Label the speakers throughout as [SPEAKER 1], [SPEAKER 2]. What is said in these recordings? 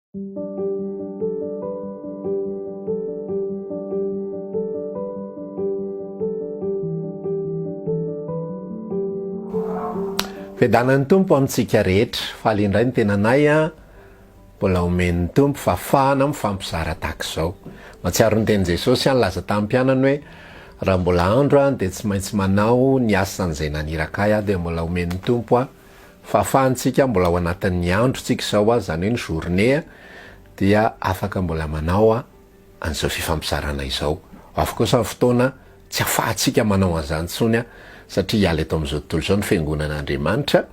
[SPEAKER 1] Fiadanan'ny Tompo amintsika rehetra. Faly indray ny tenanay an, mbola omen'ny Tompo fahafahana mifampizara tahaka izao. Mahatsiaro ny tenin'i Jesosy aho nilaza tamin'ny mpianany hoe, raha mbola andro aho dia tsy maintsy manao ny asan'izay naniraka ahy aho dia mbola omen'ny Tompo aho fahafahantsika mbola ao anatin'ny androntsika izao aho, izany hoe ny journée dia afaka mbola manao an'izao fifampizarana izao. Ho avy kosa ny fotoana tsy afahantsika manao an'izany intsony satria hiala eto amin'izao tontolo izao ny fiangonan'Andriamanitra,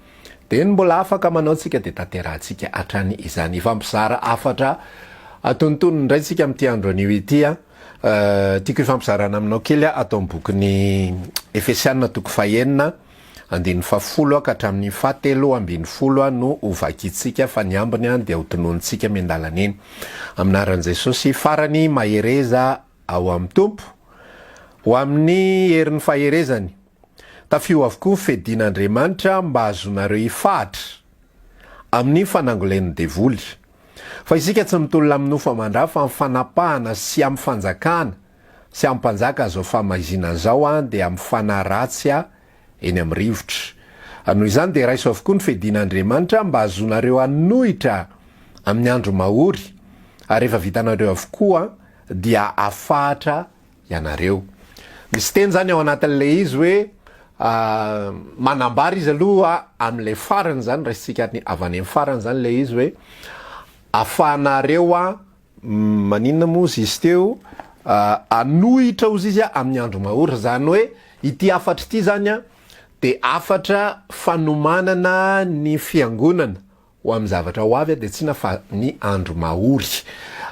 [SPEAKER 1] dia ny mbola afaka manao tsika dia tanterahantsika hatrany izany. Hifampizara hafatra antonontonony indray tsika amin'ity andro anio ity. Tiako hifampizarana aminao kely ato amin'ny bokin'ny Efesiana toko fahenina. Andininy fahafolo ka hatramin'ny fahatelo ambinifolo no ho vakintsika fa ny ambiny dia ho tononintsika miandalana eny. Amin'ny anaran'i Jesosy, farany mahereza ao amin'ny Tompo, ho amin'ny herin'ny faherezany. Tafio avokoa ny fiadian'Andriamanitra mba hahazoanareo hifahatra amin'ny fanangolen'ny devoly. Fa isika tsy mitolona amin'ny nofo aman-dra fa amin'ny fanapahana sy amin'ny fanjakana sy amin'ny mpanjaka izao famaizinana izao an dia amin'ny fanahy ratsy a eny amin'ny rivotra. Ary noho izany dia raiso avokoa ny fiadian'Andriamanitra mba hahazoanareo hanohitra amin'ny andro mahory, ary rehefa vitanareo avokoa dia hafahatra ianareo. Misy teny izany ao anatin'ilay izy hoe manambara izy aloha amin'ilay farany izany, raisintsika avy any amin'ny farany izany ilay izy hoe afahanareo a Maninona moa ozy izy teo hanohitra ozy izy amin'ny andro mahory, zany hoe ity hafatra ity zany an de hafatra fanomanana ny fiangonana ho amin'ny zavatra ho avy de tsy inona fa ny andro mahory.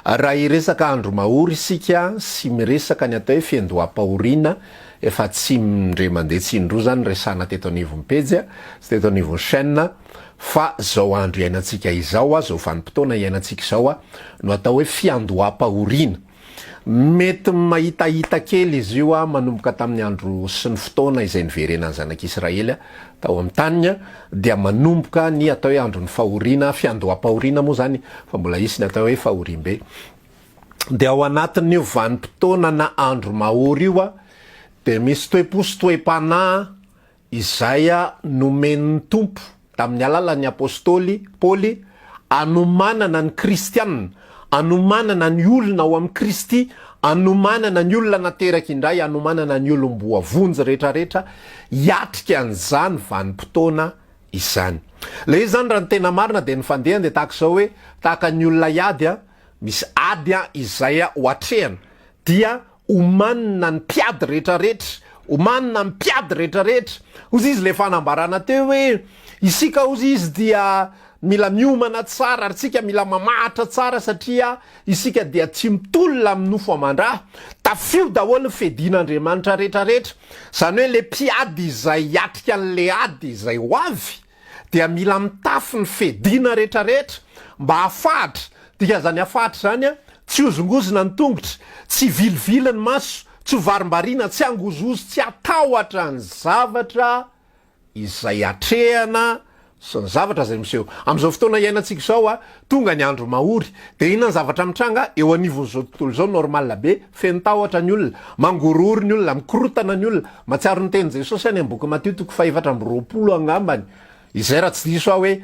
[SPEAKER 1] Raha hiresaka andro mahory isika sy miresaka ny atao hoe fiandoham-pahoriana efa tsy indray mandeha tsy indroa zany resahana teto anivon'ny pejy sy teto anivon'ny chaîne Fa zao andro iainantsika izao, zao vanim-potoana iainantsika izao no atao hoe fiandoham-pahoriana. Mety mahitahita kely izy io manomboka tamin'ny andro sy ny fotoana izay niverenan'ny zanak'Israely tao amin'ny taniny dia manomboka ny atao hoe andron'ny fahoriana, fiandoham-pahoriana moa izany fa mbola hisy ny atao hoe fahoriambe. Dia ao anatin'io vanim-potoana na andro mahory io dia misy toe-po sy toe-panahy izay nomen'ny Tompo tamin'ny alalan'ny apostoly Paoly anomanana ny kristiana, anomanana ny olona ao amin'i Kristy, anomanana ny olona nateraky indray, anomanana ny olom-boavonjy rehetrarehetra hiatrika an'izany vanim-potoana izany. Ilay izy izany raha ny tena marina dia ny fandehany dia tahaka izao hoe tahaka ny olona hiady, misy ady izay ho atrehana dia Omanina ny mpiady rehetra rehetra, omanina ny mpiady rehetra rehetra. Hozy izy le fanambarana teo hoe isika hozy izy dia mila miomana tsara ary tsika mila mamahatra tsara satria isika dia tsy mitolona amin'ny nofo aman-dra. Tafio daholo ny fiadian'Andriamanitra rehetra rehetra. Izany hoe le mpiady izay hiatrika an'le ady izay ho avy dia mila mitafy ny fiadiana rehetra rehetra mba hafahatra, dikan'izany hafahatra izany an, tsy hozongozona ny tongotra, tsy hivilivily ny maso, tsy ho varimbariana, tsy hangozohozo, tsy hatahotra ny zavatra izay atrehana sy ny zavatra izay miseho. Amin'izao fotoana iainantsika izao an, tonga ny andro mahory, dia inona ny zavatra mitranga eo anivon'izao tontolo izao, normal be, feno tahotra ny olona, mangorohoro ny olona, mikorotana ny olona, Mahatsiaro ny tenin'i Jesosy any amin'ny boky Matio toko fahefatra amby roapolo angambany, izay raha tsy diso aho hoe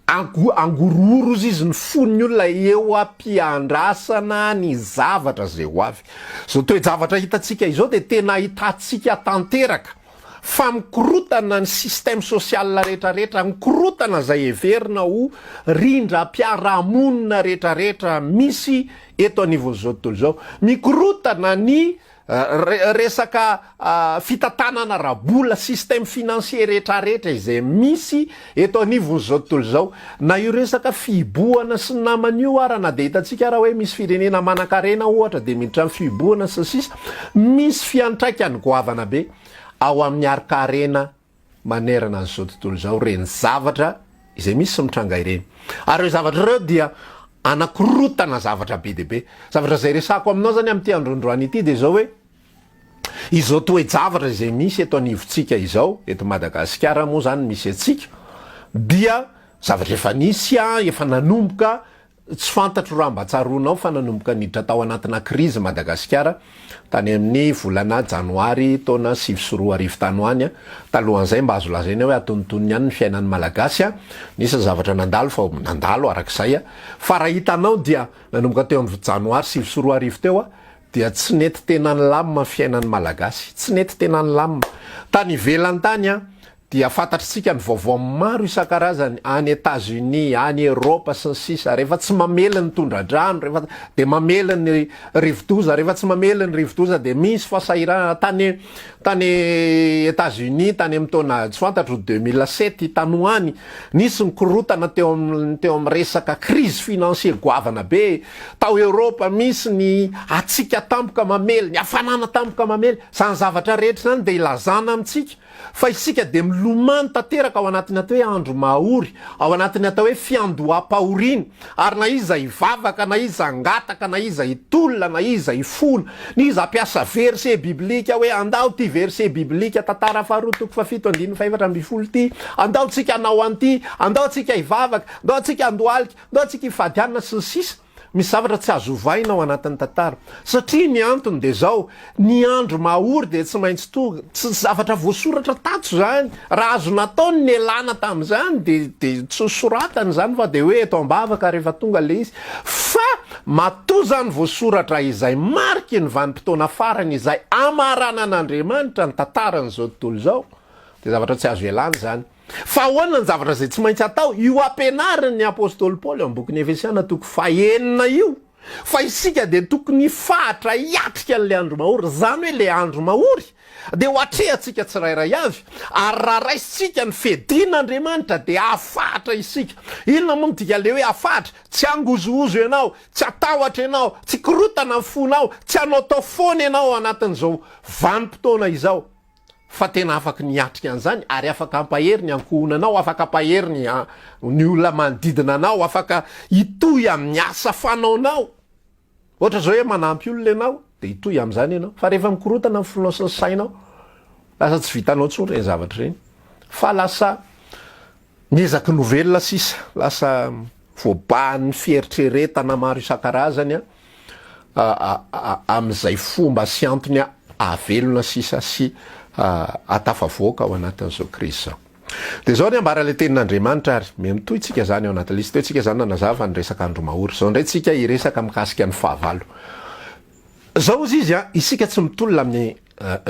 [SPEAKER 1] angorohoro ozy izy ny fon'ny olona eo am-piandrasana ny zavatra izay ho avy. Izao toe-javatra hitantsika izao dia tena ahitantsika tanteraka fa mikorotana ny système social rehetrarehetra, mikorotana izay heverina ho rindram-piarahamonina rehetrarehetra misy eto anivon'izao tontolo izao, mikorotana ny Resaka fitantanana ara-bola, système financier rehetrarehetra izay misy eto anivon'izao tontolo izao, na io resaka fihibohana sy ny namany io ara, na dia hitantsika ara hoe misy firenena manankarena ohatra dia miditra amin'ny fihibohana sy ny sisa, misy fiantraikany goavana be ao amin'ny harin-karena manerana an'izao tontolo izao ireny zavatra izay misy sy mitranga ireny. Ary ireo zavatra ireo dia anakorotana zavatra be dia be. Zavatra izay resahako aminao izany amin'ity androandroany ity dia izao hoe, izao toe-javatra izay misy eto anivontsika izao, eto Madagasikara moa izany misy antsika, dia zavatra efa nisy, efa nanomboka. Tsy fantatro raha mba tsaroanao fa nanomboka niditra tao anatina krizy Madagasikara tany amin'ny volana janoary taona 2009 tany ho any. Talohan'izay mba azo lazaina hoe atonontonony ihany ny fiainan'ny Malagasy. Nisy ny zavatra nandalo fa nandalo arak'izay. Fa raha hitanao dia nanomboka teo amin'ny janoary 2009 teo dia tsy nety tena nilamina ny fiainan'ny Malagasy. Tsy nety tena nilamina. Tany ivelany tany dia fantatr'tsika ny vaovao maro isan-karazany any Etats Unis, any Eropa sy ny sisa rehefa tsy mamely ny tondra-drano, rehefa dia mamely ny rivodoza, rehefa tsy mamely ny rivodoza dia misy fahasahiranana tany tany Etats Unis tany amin'ny taona tsy fantatro 2007 tany ho any, nisy ny korontana teo amin'ny teo amin'ny resaka crise financier goavana be, tao Eropa misy ny hatsiaka tampoka mamely, ny hafanana tampoka mamely, izany zavatra rehetra izany dia ilazana amintsika Fa isika dia milomano tanteraka ao anatin'ny atao hoe andro mahaory, ao anatin'ny atao hoe fiandoham-pahoriana, ary na iza hivavaka, na iza hangataka, na iza hitolona, na iza hifona, na iza hampiasa verset biblika hoe andao ity verset biblika tantara faharoa toko fahafito andininy fahefatra ambin'ny folo ity, andao tsika hanao an'ity, andao tsika hivavaka, andao tsika handohalika, andao tsika hifady hanina sy ny sisa. Misy zavatra tsy azo ovaina ao anatin'ny tantara. Satria ny antony dia izao, ny andro mahory dia tsy maintsy tonga. Tsy zavatra voasoratra tato izany. Raha azo natao ny nialana tamin'izany dia dia tsy nosoratana izany fa dia hoe eto am-bavaka rehefa tonga ilay izy. Fa matoa izany voasoratra izay mariky ny vanim-potoana farany izay amaranan'Andriamanitra ny tantaran'izao tontolo izao dia zavatra tsy azo ialana izany. Fa ahoana ny zavatra izay tsy maintsy atao? Io ampianarin'ny apostoly Paoly ao amin'ny bokin'ny Efesiana toko fahenina io, fa isika dia tokony hifahatra hiatrika an'ilay andro mahory. Izany hoe ilay andro mahory dia ho atrehantsika tsirairay avy, ary raha raisintsika ny fiadian'Andriamanitra dia hahafahatra isika. Inona moa no dikan'ilay hoe hahafahatra? Tsy hangozohozo ianao, tsy hatahotra ianao, tsy hikorontana ny fonao, tsy hanaotao foana ianao ao anatin'izao vanim-potoana izao. fa tena afaky ny hiatrika an'izany ary afaka hampahery ny ankohonanao, afaka hampahery ny ny olona manodidina anao, afaka hitohy amin'ny asa fanaonao. Ohatra izao hoe manampy olona ianao dia hitohy amin'izany ianao, fa rehefa mikorontana ny fonao sy ny sainao, lasa tsy vitanao intsony ireny zavatra ireny, fa lasa Miezaky ny ho velona sisa, lasa voabahan'ny fieritreretana maro isan-karazany amin'izay fomba sy antony ahavelona sisa sy ahatafavoaka ao anatin'izao krizy izao. Dia izao ny ambaran'ilay tenin'Andriamanitra ary miha mitohy tsika izany ao anatin'ilay izy. Teo tsika izany nanazava ny resaka andro mahory. Izao indray tsika hiresaka mikasika ny fahavalo. Zao ozy izy an, isika tsy mitolona amin'ny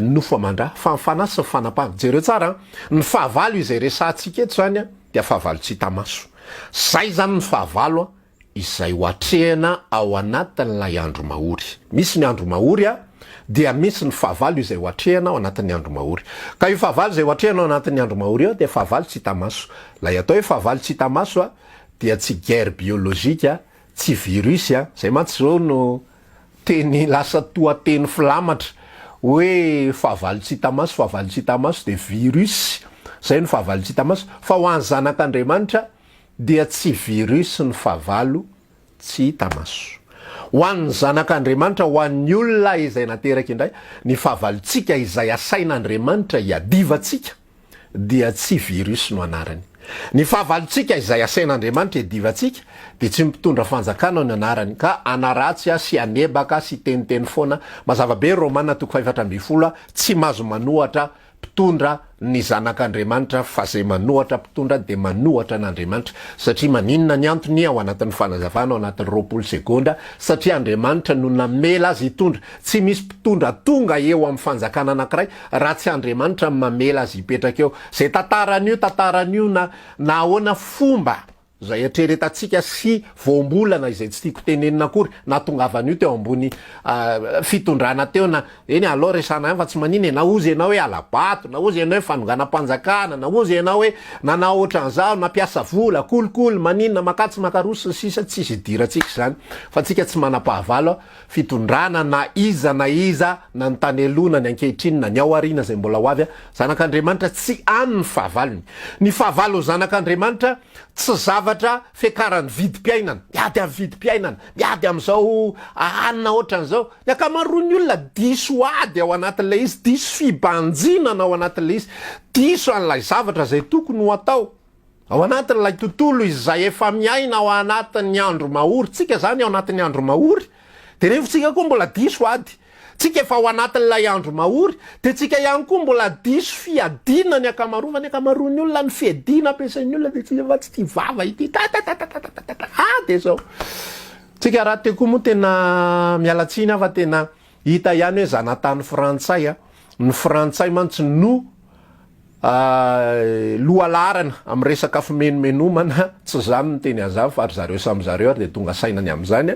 [SPEAKER 1] nofo aman-dra, fa ny fanahy sy ny fanapahana. Jereo tsara an, ny fahavalo izay resahantsika eto zany an, dia fahavalo tsy hita maso. Zay zany ny fahavalo an, izay ho atrehina ao anatin'ilay andro mahory. Misy ny andro mahory an, dia misy ny fahavalo izay ho atrehina ao anatin'ny andro mahory. Ka io fahavalo izay ho atrehina ao anatin'ny andro mahory io dia fahavalo tsy hita maso. Ilay atao hoe fahavalo tsy hita maso an, dia tsy guerre biologique, tsy virus an, zay mantsy zao no Teny lasa toa teny filamatra hoe fahavalo tsy hita maso, fahavalo tsy hita maso dia virus, zay no fahavalo tsy hita maso, fa ho an'ny zanak'Andriamanitra dia tsy virus ny fahavalo tsy hita maso. Ho an'ny zanak'Andriamanitra, ho an'ny olona izay nateraka indray, ny fahavalontsika izay asain'Andriamanitra hiadivantsika, dia tsy virus no anarany. Ny fahavalontsika izay asain'Andriamanitra hiadivantsika dia tsy mpitondra fanjakana no anarany ka hanaratsy sy hanebaka sy hiteniteny foana. Mazava be Romana toko faha-14 tsy mahazo manohatra mpitondra ny zanak'Andriamanitra fa zay manohatra mpitondra dia manohatra an'Andriamanitra satria maninona ny antony ao anatin'ny fanazavana ao anatin'ny 20 segondra satria Andriamanitra no namela azy hitondra tsy misy mpitondra tonga eo amin'ny fanjakana anankiray Raha tsy Andriamanitra no mamela azy hipetraka eo. Izay tantaran'io tantaran'io na na ahoana fomba izay eritreretantsika sy voambolana izay tsy tiako tenenina akory nahatongavan'io teo ambony fitondrana teo na eny aleo resahana ihany fa tsy manina e na hozy ianao hoe hala-bato na hozy ianao hoe fanonganam-panjakana na hozy ianao hoe nanao ohatran'izao nampiasa vola kolikoly maninona makatsy makaroa sy ny sisa tsisy idirantsika izany fa tsika tsy manam-pahavalo fitondrana na iza na iza na ny tany aloha na ny ankehitriny na ny ao aoriana izay mbola ho avy, zanak'Andriamanitra tsy any ny fahavalony. Ny fahavalon'ny zanak'Andriamanitra tsy zavatra fiakaran'ny vidim-piainana, miady amin'ny vidim-piainana, miady amin'izao hanina ohatran'izao. Ny ankamaroan'ny olona diso ady ao anatin'ilay izy, diso fibanjinana ao anatin'ilay izy, diso an'ilay zavatra izay tokony ho atao. Ao anatin'ilay tontolo izay efa miaina ao anatin'ny andro mahory, tsika izany ao anatin'ny andro mahory, dia rehefa tsika koa mbola diso ady, tsika efa ao anatin'ilay andro mahory, dia tsika ihany koa mbola diso fiadiana ny ankamaroa, fa ny ankamaroan'ny olona ny fiadiana ampiasain'ny olona dia tsy fa tsy tia vava ity, tatatatatatatatata, ah dia izao. Tsika rahateo koa moa tena miala tsiny aho fa tena hita ihany hoe zanatany frantsay a, ny frantsay mantsy no Lohalaharana amin'ny resaka fimenomenomana, tsy izany no teny an'izany fa ry zareo samy zareo ary dia tonga saina ny amin'izany.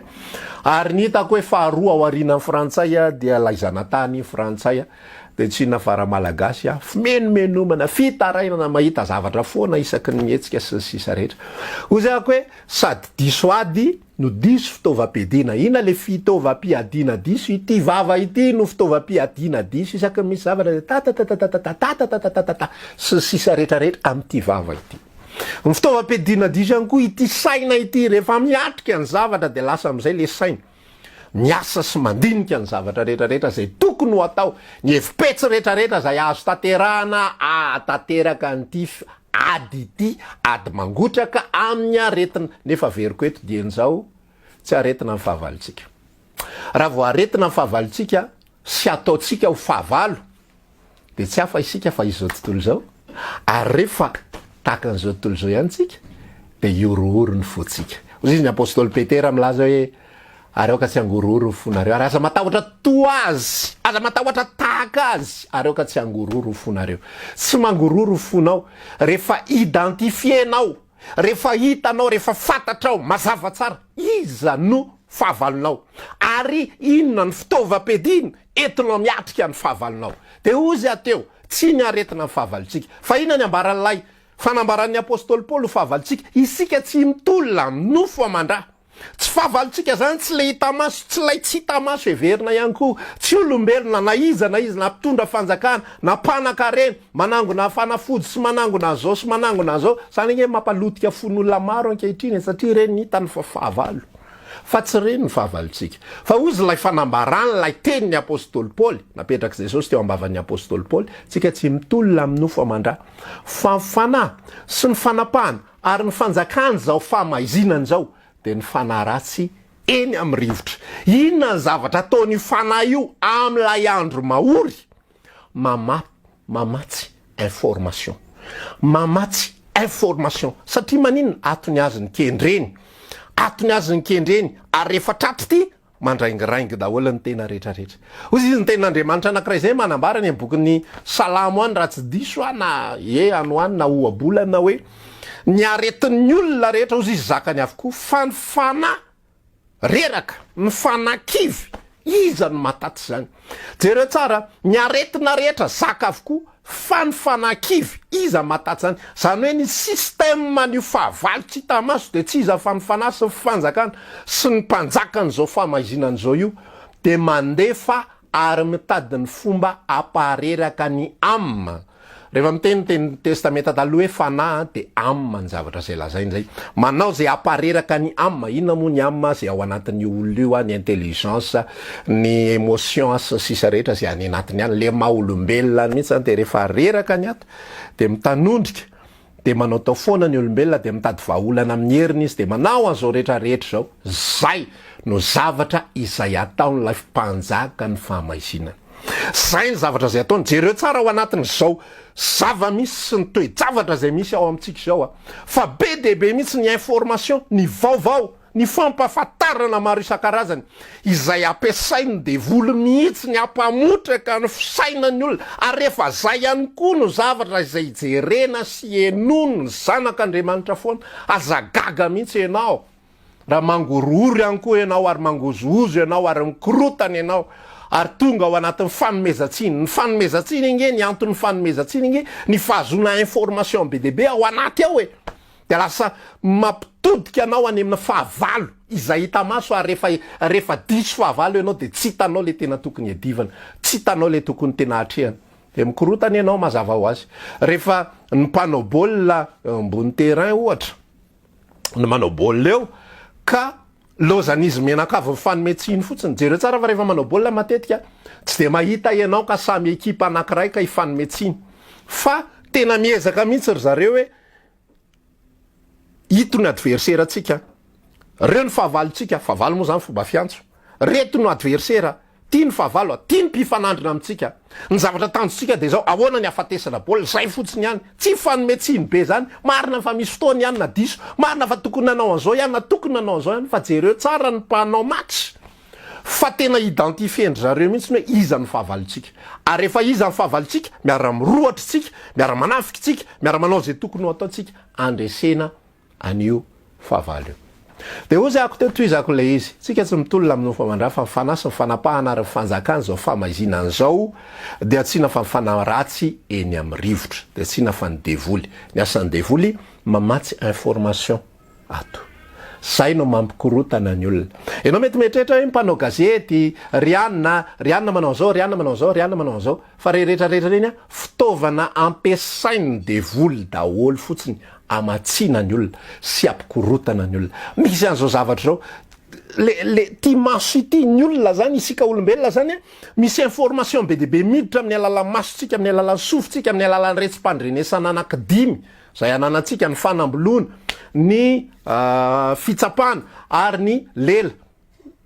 [SPEAKER 1] Ary ny hitako hoe faharoa ao aorianan'ny frantsay dia ilay zanatany frantsay dia tsy inona fa ramalagasy, fimenomenomana, fitarainana, mahita zavatra foana isaky ny mihetsika sy ny sisa rehetra. Hoy zay ako hoe sady diso ady no diso fitaovam-piadiana. Inona le fitaovam-piadiana diso? Ity vava ity no fitaovam-piadiana diso, isaky ny misy zavatra dia tatatatatata, tatatatatata, sy ny sisa rehetra rehetra amin'ity vava ity. Ny fitaovam-piadiana diso ihany koa ity saina ity, rehefa miatrika ny zavatra dia lasa amin'izay le saina miasa sy mandinika ny zavatra rehetra rehetra izay tokony ho atao, ny hevi-petsy rehetra rehetra izay azo tanterahana ahatanteraka an'ity Ady ity, ady mangotraka amin'ny aretina. Nefa averiko eto dieny izao, tsy aretina ny fahavalontsika. Raha vao aretina ny fahavalontsika sy ataontsika ho fahavalo, dia tsy hafa isika fa izao tontolo izao, ary rehefa tahaka an'izao tontolo izao ihany tsika, dia hihorohoro ny fontsika. Hoy izy ny apostoly Petera milaza hoe, Ary aoka tsy hangorohoro ny fonareo, ary aza matahotra toa azy, aza matahotra tahaka azy, ary aoka tsy hangorohoro ny fonareo. Tsy mangorohoro ny fonao rehefa identifier-nao, rehefa hitanao, rehefa fantatrao mazava tsara iza no fahavalonao, ary inona ny fitaovam-piadiana entinao miatrika ny fahavalonao. Dia hozy aho teo, tsy ny aretina ny fahavalontsika. Fa inona ny ambaran'ilay fanambaran'ny apostoly Paoly ho fahavalontsika? Isika tsy mitolona amin'ny nofo aman-dra. Tsy fahavalontsika zany, tsy le hita maso, tsy lay tsy hita maso heverina ihany koa, tsy olombelona na iza na iza, na mpitondra fanjakana, na mpanakarena, manangona fanafody sy manangona an'izao sy manangona an'izao, zany ange mampalotika fon'olona maro ankehitriny e, satria ireny hitany fa fahavalo, fa tsy ireny ny fahavalontsika. Fa hozy ilay fanambaran'ilay tenin'ny apostoly Paoly, napetrak'i Jesosy teo am-bavan'ny apostoly Paoly, tsika tsy mitolona amin'ny nofo aman-dra, fa ny fanahy sy ny fanapahana Ary ny fanjakan'izao fahamaizinana izao dia ny fanahy ratsy eny amin'ny rivotra. Inona ny zavatra ataon'io fanahy io amin'ilay andro mahory? Mama, mamatsy information. Mamatsy information. Satria maninona? Ato ny azy ny kendreny. Ato ny azy ny kendreny. Ary rehefa tratra ity, Mandraingiraingy daholo ny tena rehetra rehetra. Hoy izy ny tenin'Andriamanitra anankiray izay manambara any amin'ny bokin'ny Salamo any raha tsy diso aho na ie any ho any na ohabolana hoe ny aretin'ny olona rehetra hozy izy zakany avokoa fa ny fanahy reraka, ny fanahy kivy, iza no mahataty izany? Jereo tsara, ny aretina rehetra zaka avokoa Fa ny fanahy kivy, iza mahatatsy izany? Izany hoe ny système an'io fahavalo tsy hita maso dia tsy iza fa ny fanahy sy ny fanjakana sy ny mpanjakan'izao fahamaizinana izao io dia mandefa ary mitady ny fomba hampahareraka ny âme. Rehefa miteny ny teny testamenta taloha hoe fanahy dia âme ny zavatra izay lazainy izay. Manao izay hampareraka ny âme. Inona moa ny âme? Izay ao anatin'io olona io, ny intelligence, ny émotion sy ny sisa rehetra izay any anatiny any, le maha olombelona any mihitsy zany dia rehefa reraka ny ato dia mitanondrika dia manaotao foana ny olombelona dia mitady vahaolana amin'ny heriny izy dia manao an'izao rehetra rehetra izao, zay no zavatra izay ataon'ilay mpanjaka ny fahamaizinana. Zay ny zavatra izay ataony, jereo tsara ao anatin'izao zava-misy sy ny toe-javatra izay misy ao amintsika izao a, fa be dia be mihitsy ny information, ny vaovao, ny fampahafantarana maro isan-karazany izay ampiasain'ny devoly mihitsy ny hampamotraka ny fisainan'ny olona, ary rehefa zay ihany koa no zavatra izay jerena sy henoin'ny zanak'Andriamanitra foana, aza gaga mihitsy ianao raha mangorohoro ihany koa ianao ary mangozohozo ianao ary mikorotana ianao ary tonga ao anatin'ny fanomezan-tsiny, ny fanomezan-tsiny ange, ny anton'ny fanomezan-tsiny ange ny fahazoana information be dia be ao anaty ao e! Dia lasa mampitodika anao any amina fahavalo izay hita maso ary rehefa rehefa diso fahavalo ianao dia tsy hitanao ilay tena tokony hiadivana, tsy hitanao ilay tokony tena hatrehana. Dia mikorotana ianao mazava ho azy. Rehefa ny mpanao baolina eo ambony terrain ohatra no manao baolina eo ka lozan'izy mianakavy mifanome tsiny fotsiny. Jereo tsara fa rehefa manao baolina matetika tsy dia mahita ianao ka samy ekipa anankiray ka hifanome tsiny fa tena miezaka mihitsy ry zareo hoe. Ito ny adversera-tsika, reo ny fahavalontsika, fahavalo moa zany fomba fiantso, reto no adversera, ty ny fahavalo, ty ny mpifanandrina amintsika. Ny zavatra tanjontsika dia izao, ahoana ny hafatesana baolina, zay fotsiny ihany, tsy hifanome tsiny be zany, marina fa misy fotoana ihany na diso, marina fa tokony nanao an'izao ihany na tokony nanao an'izao ihany, fa jereo tsara ny mpanao match fa tena identifier-ndry zareo mihitsy hoe iza no fahavalontsika, ary rehefa iza ny fahavalontsika, miara-mirohotra isika, miara-manafika isika, miara-manao izay tokony ho ataontsika handresena an'io fahavalo io. Dia hoy zako teo, tohizako ilay izy, tsika tsy mitolona amin'ny nofo aman-dra fa ny fanahy sy ny fanapahana ary ny fanjakana izao famaizinana izao dia tsy inona fa ny fanahy ratsy eny amin'ny rivotra, dia tsy inona fa ny devoly. Ny asan'ny devoly mamatsy information ato. Zay no mampikorotana ny olona. Ianao mety mieritreritra hoe mpanao gazety, ry anona, ry anona manao an'izao, ry anona manao an'izao, ry anona manao an'izao. Fa re rehetra rehetra ireny an, fitaovana ampiasain'ny devoly daholo fotsiny hamatsiana ny olona sy hampikorotana ny olona. Misy an'izao zavatra izao, le le ty maso ity, ny olona zany, isika olombelona zany an, misy information be dia be miditra amin'ny alalan'ny masontsika, amin'ny alalan'ny sofintsika, amin'ny alalan'ny retsi-pandrenesana anankidimy izay ananantsika, ny fanamboloana, ny fitsapana ary ny lela.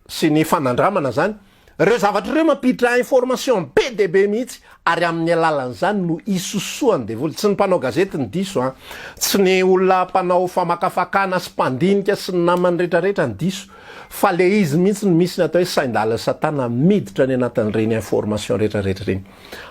[SPEAKER 1] sy ny fanandramana zany, ireo zavatra ireo mampiditra information be dia be mihitsy ary amin'ny alalan'izany no isosohan'ny devoly, tsy ny mpanao gazety no diso an, tsy ny olona mpanao famakafakana sy mpandinika sy ny namany retraretra no diso fa le izy mihitsy no misy ny atao hoe sain-dalin'i satana miditra any anatin'ireny information retraretra ireny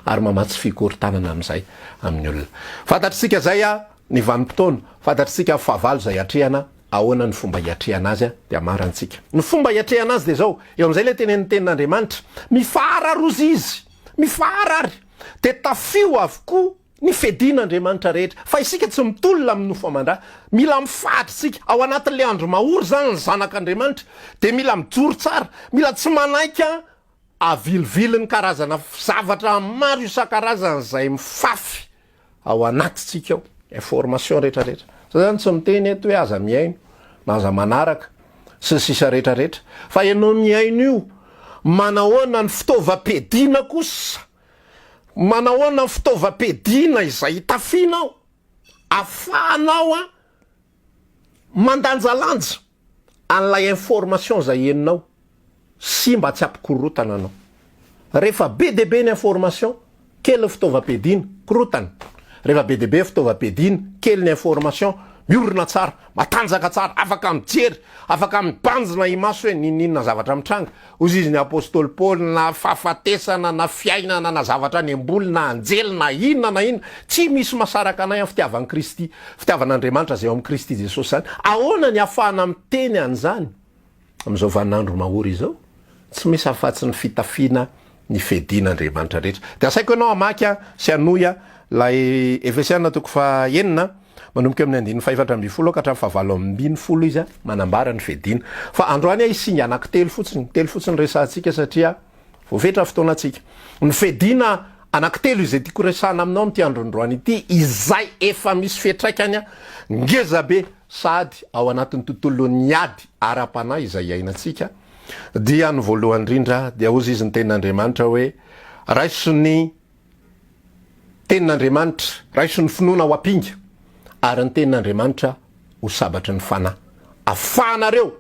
[SPEAKER 1] ary mamatsy fikorontanana amin'izay amin'ny olona. Fantatr'isika izay ny vanim-potoana, fantatr'isika ny fahavalo izay atrehana Ahoana ny fomba hiatrehana azy dia amarantsika. Ny fomba hiatrehana azy dia izao, eo amin'izay ilay tenenin'ny tenin'Andriamanitra, mifahara ary ozy izy, mifahara ary, dia tafio avokoa ny fiadian'Andriamanitra rehetra, fa isika tsy mitolona amin'ny nofo aman-dra, mila mifahatra isika, ao anatin'ilay andro mahory izany ny zanak'Andriamanitra dia mila mijoro tsara, mila tsy manaiky avilivilin'ny karazana zavatra maro isan-karazany izay mifafy ao anatintsika ao, information rehetra rehetra. Za zany tsy miteny eto hoe aza mihaino na aza manaraka sy ny sisa rehetra rehetra fa ianao mihaino io manahoana ny fitaovam-piadiana kosa, manahoana ny fitaovam-piadiana izay itafianao afahanao mandanjalanja an'ilay information izay henonao sy mba tsy hampikorotana anao. Rehefa be dia be ny information, kely ny fitaovam-piadiana, korotana. Rehefa be dia be ny fitaovam-piadiana, kely ny information, miorina tsara, matanjaka tsara, afaka mijery, afaka mibanjina imaso hoe n'inon'inona zavatra mitranga. Hoy izy ny apostoly Paoly, na fahafatesana, na fiainana, na zavatra any am-boly, na anjely, na inona na inona, tsy misy mahasaraka anay amin'ny fitiavan'i Kristy, fitiavan'Andriamanitra izay ao amin'i Kristy Jesosy izany. Ahoana ny ahafahana miteny an'izany amin'izao vaninandro mahory izao? Tsy misy afa-tsy ny fitafiana ny fiadian'Andriamanitra rehetra. Dia asaiko ianao hamaky sy hanohy ilay Efesiana toko fahenina, manomboka eo amin'ny andininy fahefatra ambinifolo ka hatramin'ny fahavalo ambinifolo izy manambara ny fiadiana. Fa androany aho hisinga anankitelo fotsiny, telo fotsiny resahantsika satria voafetra ny fotoanantsika. Ny fiadiana anankitelo izay tiako resahana aminao amin'ity androndroany ity izay efa misy fiantraikany ngeza be sady ao anatin'ny tontolon'ny ady ara-panahy izay iainantsika dia ny voalohany indrindra dia hozy izy ny tenin'Andriamanitra hoe raiso ny Tenin'Andriamanitra, raiso ny finoana ho ampinga, ary ny Tenin'Andriamanitra ho sabatry ny fanahy. Afahanareo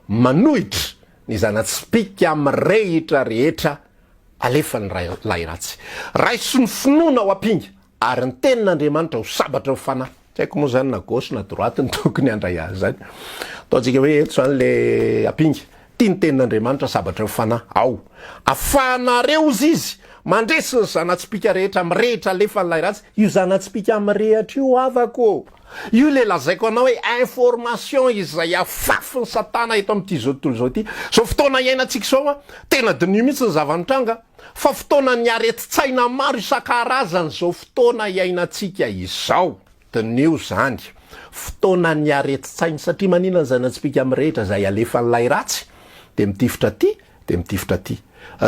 [SPEAKER 1] manohitra ny zana-tsipìka mirehitra rehetra alefan'ny lahy ratsy. Raiso ny finoana ho ampinga, ary ny Tenin'Andriamanitra ho sabatry ny fanahy. Tsy haiko moa izany na gauche na droite no tokony handray azy izany. Ataontsika hoe eto izany le ampinga. Tia ny tenin'Andriamanitra sabatry ny fanahy. Ao. Afahanareo ozy izy mandresy ny zana-tsipìka rehetra mirehitra alefan'ilay ratsy. Io zana-tsipìka mirehatra io havako ô! Io le lazaiko anao hoe information izay afafin'i satana eto amin'ity izao tontolo izao ity. Izao fotoana iainantsika izao an, tena diniho mihitsy ny zava-mitranga fa fotoanan'ny aretin-tsaina maro isan-karazany izao fotoana iainantsika izao. Diniho izany. Fotoanan'ny aretin-tsaina satria manina ny zana-tsipìka mirehitra izay alefan'ilay ratsy dia mitifitra aty dia mitifitra aty.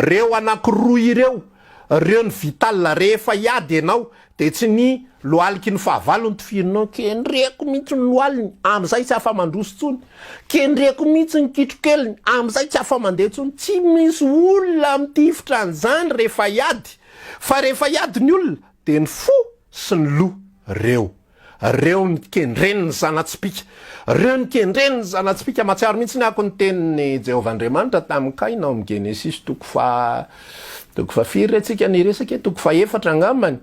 [SPEAKER 1] Reo anankiroa ireo, reo ny vital rehefa hiady ianao dia tsy ny lohaliky ny fahavalo no tifirinao, kendreko mihitsy ny lohaliny amin'izay tsy afa-mandroso intsony, kendreko mihitsy ny kitrokeliny amin'izay tsy afa-mandeha intsony, tsy misy olona mitifitra an'izany rehefa hiady fa rehefa hiady ny olona dia ny fo sy ny loha reo. Reo nikendreny ny zana-tsipìka. Reo nikendreny ny zana-tsipìka. Mahatsiaro mihitsy ny ako ny tenin'i Jehovah Andriamanitra tamin'i Kaina ao amin'ny Genesisy toko faha, toko fahafiry re tsika niresaka e? Toko fahefatra angambany.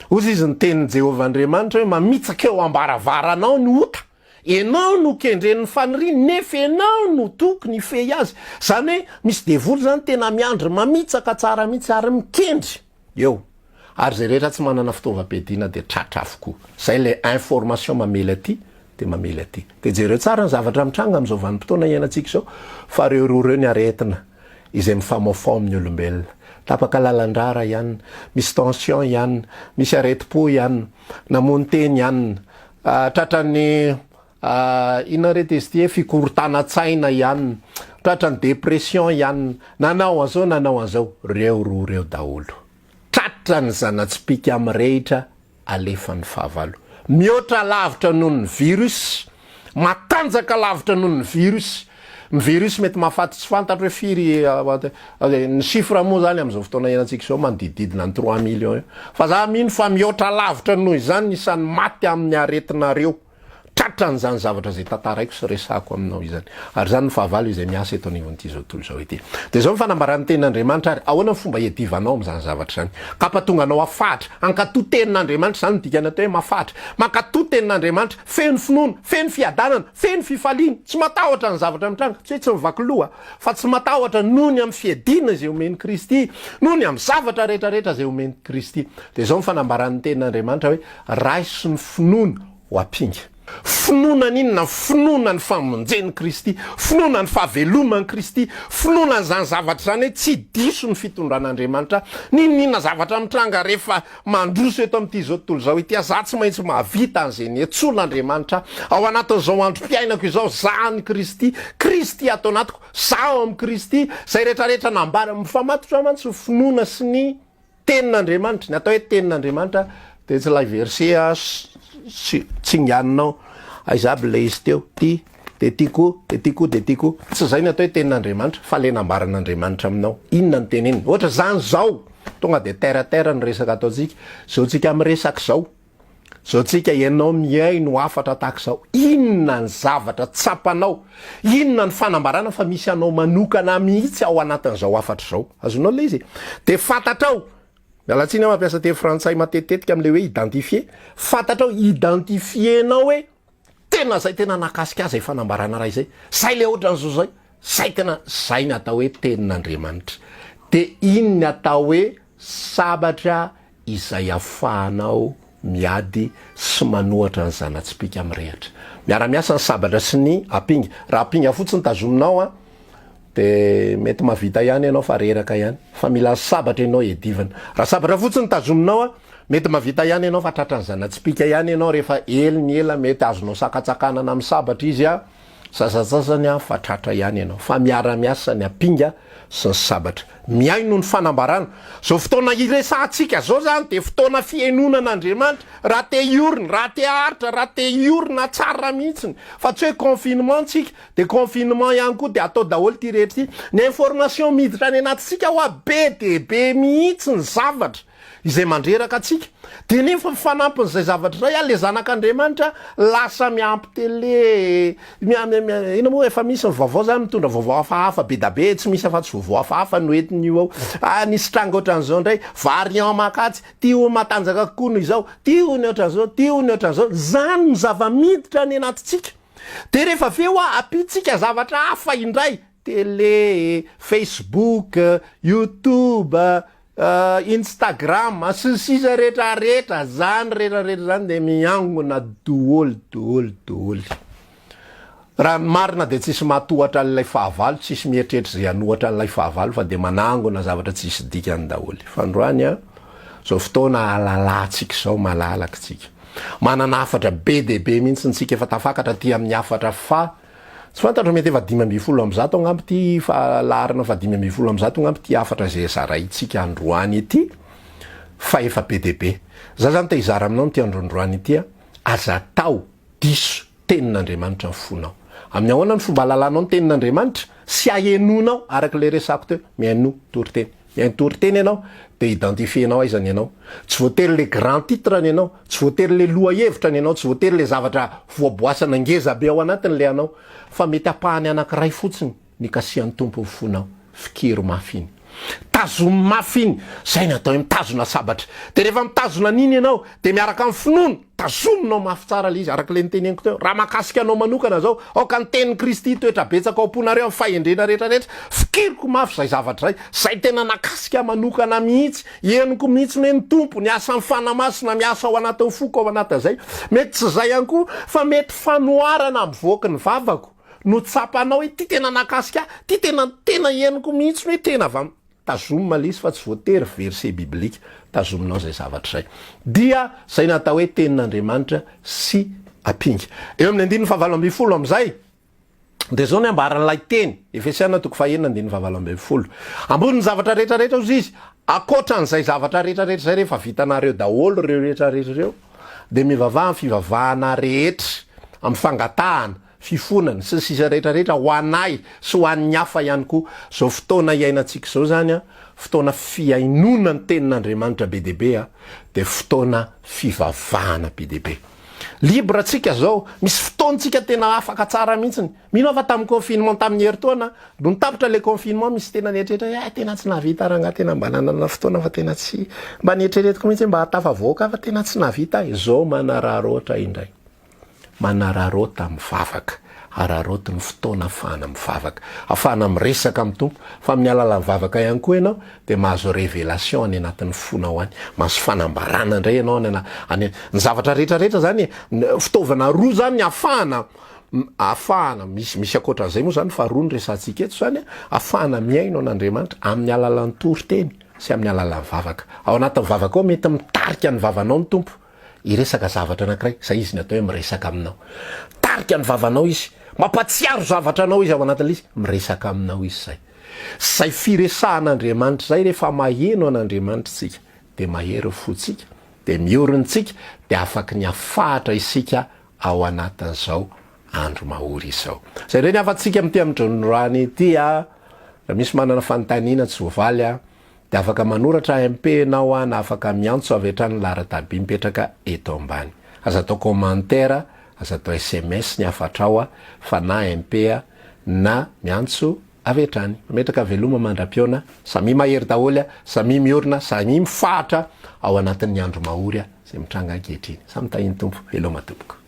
[SPEAKER 1] Hozy izy ny tenin'i Jehovah Andriamanitra hoe mamitsaka eo am-baravaranao ny ota. Ianao no kendren'ny faniriany nefa ianao no tokony hifehy azy. Izany hoe misy devoly izany tena miandry mamitsaka tsara mihitsy ary mikendry eo. Ary izay rehetra tsy manana fitaovam-piadiana dia tratra avokoa. Izay ilay information mamely aty dia mamely aty. Dia jereo tsara ny zavatra mitranga amin'izao vanim-potoana iainantsika izao fa ireo roa ireo ny aretina izay mifamaofao amin'ny olombelona. Tapaka lalan-drà ra ihany, misy tension ihany, misy aretim-po ihany, namono teny ihany, Tratran'ny inona re izy ity e, fikorontanan-tsaina ihany, tratran'ny dépression ihany, nanao an'izao nanao an'izao, reo roa reo daholo. Tratran'ny zana-tsipìka mirehitra alefan'ny fahavalo. Mihoatra lavitra noho ny virus, matanjaka lavitra noho ny virus. Ny virus mety mahafaty tsy fantatro hoe firy ny chiffre moa zany amin'izao fotoana iainantsika izao manodidididina ny trois millions eo. Fa za mino fa mihoatra lavitra noho izany ny isan'ny maty amin'ny aretinareo tratran'izany zavatra izay tantaraiko sy resahako aminao izany. Ary izany ny fahavalo izay miasa eto anivon'ity izao tontolo izao ity. Dia izao ny fanambaran'ny tenin'Andriamanitra ary ahoana ny fomba hiadivanao amin'izany zavatra izany. Ka-pahatonga anao hafahatra, hankatò tenin'Andriamanitra, izany no dikany atao hoe mafahatra. Mankatò tenin'Andriamanitra, feno finoana, feno fiadanana, Feno fifaliana, tsy matahotra ny zavatra mitranga, tsy hoe tsy mivaky loha, fa tsy matahotra noho ny amin'ny fiadiana izay omen'i Kristy, noho ny amin'ny zavatra rehetra rehetra izay omen'i Kristy. Dia izao ny fanambaran'ny Tenin'Andriamanitra hoe, Raiso ny finoana ho ampinga. Finoana ny inona? Finoana ny famonjen'i Kristy, finoana ny fahaveloman'i Kristy, finoana an'izany zavatra izany hoe tsy diso ny fitondran'Andriamanitra, n'inon'inona zavatra mitranga rehefa Mandroso eto amin'ity izao tontolo izao ity aho, za tsy maintsy mahavita an'izay niantsoan'Andriamanitra ahy ao anatin'izao androm-piainako izao, za an'i Kristy, Kristy ato anatiko, za ao amin'i Kristy, izay rehetrarehetra nambara, mifamatotra mantsy ny finoana sy ny tenin'Andriamanitra, ny atao hoe tenin'Andriamanitra dia tsy ilay verset tsinganinao, aiza aby ilay izy teo, ty, dia ty koa, dia ty koa, dia ty koa, tsy izay ny atao hoe tenin'Andriamanitra fa ilay nambaran'Andriamanitra aminao, inona no teneniny, ohatra izany izao. Tonga dia terre à terre ny resaka ataontsika. Zao tsika miresaka izao, zao tsika ianao mihaino hafatra tahaka izao, inona ny zavatra tsapanao? Inona ny fanambarana fa misy anao manokana mihitsy ao anatin'izao hafatra izao? Azonao ilay izy e? Dia fantatrao, miala tsiny aho mampiasa teny frantsay matetitetika amin'ilay hoe identifier, fantatrao, identifier-nao hoe Tena zay tena nahakasika ahy zay fanambarana ray zay, zay le otran'zao zay, zay tena zay ny atao hoe tenin'Andriamanitra. De iny ny atao hoe sabatra izay afahanao miady sy manohatra ny zana-tsipìka mirehitra. Miara-miasa ny sabatra sy ny ampinga. Raha ampinga fotsiny tazominao an, de mety mahavita ihany ianao fa reraka ihany. Fa mila sabatra ianao hiadivana. Raha sabatra fotsiny tazominao an, Mety mahavita ihany ianao fa tratran'ny zana-tsipìka ihany ianao rehefa ela ny ela mety azonao sakantsakanana amin'ny sabatra izy a, sasantsasany a, fa tratra ihany ianao. Fa miara-miasa ny ampinga sy ny sabatra. Mihaino ny fanambarana. Izao fotoana iresahantsika izao izany dia fotoana fihainoana an'Andriamanitra. Raha te hiorina, raha te haharitra, raha te hiorina tsara mihitsiny. Fa tsy hoe confinement tsika, dia confinement ihany koa dia atao daholo ity rehetra ity. Ny information miditra any anatintsika hoa be dia be mihitsy ny zavatra. izay mandreraka antsika, dia nefa fanampin'izay zavatra izay ah, le zanak'Andriamanitra lasa miampy tele, inona moa efa misy ny vaovao zany mitondra vaovao hafahafa be da be, tsy misy afa-tsy vaovao hafahafa no entin'io ao, ah nisy tranga ohatran'izao indray, variant makatsy, ty hono matanjaka kokoa noho izao, ty hono ohatran'izao, ty hono ohatran'izao, zany no zava-miditra any anatintsika, dia rehefa avy eo ah ampiantsika zavatra hafa indray, tele, facebook, youtube, Instagram sy ny sisa rehetra rehetra zany rehetra rehetra zany de miangona doholy doholy doholy. Raha ny marina de tsisy mahatohatra an'ilay fahavalo, tsisy mieritreritra izay hanohatra an'ilay fahavalo fa de manangona zavatra tsisy dikany daholo. Fandroany an, zao fotoana ahalalahantsika izao, malalaka tsika. Manana hafatra be dia be mihitsy tsika efa tafakatra aty amin'ny hafatra fa Tsy fantatro mety efa 115 angamba ity fa laharana faha 115 angamba ity hafatra izay zaraintsika androany ity fa efa be dia be. Za zany te hizara aminao ity androandroany ity a, aza atao diso tenin'Andriamanitra ny fonao. Amin'ny ahoana ny fomba ahalalanao ny tenin'Andriamanitra sy ahenoanao araka ilay resako teo, mihainoa toriteny. Mihaino toriteny ianao dia identifier-nao aiza ny anao. Tsy voatery le grand titre ny anao, tsy voatery le lohahevitra ny anao, tsy voatery le zavatra voaboasana ngeza be ao anatiny le anao fa mety ampahany anankiray fotsiny nikasihan'ny Tompo ny fonao. Fikiro mafy iny. Tazomy mafy iny. Zay ny atao hoe mitazona sabatra. Dia rehefa mitazona an'iny ianao dia miaraka amin'ny finoana, tazominao mafy tsara le izy araka le noteneniko teo. Raha mahakasika anao manokana zao, aoka ny tenin'i Kristy hitoetra betsaka ao am-ponareo amin'ny fahendrena rehetra rehetra. Fikiriko mafy zay zavatra zay. Zay tena nakasika ahy manokana mihitsy. Henoko mihitsy hoe ny Tompo, ny asan'ny Fanahy Masina miasa ao anatin'ny foko ao anatin'izay. Mety tsy izay ihany koa fa mety fanoharana mivoaky ny vavako no tsapanao hoe ity tena nakasika ahy, ity tena tena henoko mihitsy hoe tena avy am-. Tazomy ilay izy fa tsy voatery verset biblique, tazominao izay zavatra izay. Dia izay no atao hoe tenin'Andriamanitra sy ampinga. Eo amin'ny andininy fahavalo ambinifolo amin'izay, Dia izao ny ambaran'ilay teny, Efesiana toko fahenina andininy fahavalo ambinifolo. Ambonin'ny zavatra rehetra rehetra hozy izy, ankoatra an'izay zavatra rehetra rehetra izay rehefa vitanareo daholo ireo rehetra rehetra ireo, dia mivavaha amin'ny fivavahana rehetra, amin'ny fangatahana, fifonana, sy ny sisa rehetra rehetra ho anay sy ho an'ny hafa ihany koa. Izao fotoana iainantsika izao izany an, fotoana fihainoana ny tenin'Andriamanitra be dia be an, dia fotoana fivavahana be dia be. Libre tsika zao, misy fotoana tsika tena afaka tsara mihitsiny. Mino aho fa tamin'ny confinement tamin'ny herintaona, nony tapitra le confinement misy tena nieritreritra hoe hay tena tsy nahavita rangahy tena mba nanana fotoana fa tena tsy mba nieritreretiko mihitsy hoe mba hatafavoaka aho fa tena tsy nahavita aho. Zao manararaotra indray. Manararaota mivavaka. Araraoty ny fotoana afahana mivavaka, afahana miresaka amin'ny Tompo, fa amin'ny alalan'ny vavaka ihany koa ianao dia mahazo révélation any anatin'ny fonao any, mahazo fanambarana indray ianao any ana, any, ny zavatra rehetra rehetra zany e, fitaovana roa zany ny afahana, afahana, misy, misy ankoatran'izay moa zany fa roa no resahantsika eto zany, afahana mihaino an'Andriamanitra amin'ny alalan'ny toriteny sy amin'ny alalan'ny vavaka. Ao anatin'ny vavaka ao mety mitarika ny vavanao ny Tompo, hiresaka zavatra anankiray, zay izy ny atao hoe miresaka aminao. Mitarika ny vavanao izy, mampatsiaro zavatra anao izy ao anatin'ilay izy, miresaka aminao izy zay. Zay firesahan'Andriamanitra zay rehefa maheno an'Andriamanitra isika dia mahery ny fontsika, dia miorina isika, dia afaky ny hafahatra isika ao anatin'izao andro mahory izao. Zay indray ny hafatsika amin'ity amindrondroany ity a! Raha misy manana fanontaniana tsy voavaly a! Dia afaka manoratra MP ianao an, afaka miantso avy hatrany laharan-tabi mipetraka eto ambany. Aza atao commentaire, aza atao sms ny hafatrao an, fa na MP na miantso avy hatrany. Mametraka veloma mandra-pihaona, samia mahery daholo an, samia miorina, samia mifahatra ao anatin'ny andro mahory izay mitranga ankehitriny. Samy tahin'ny Tompo. Veloma tompoko.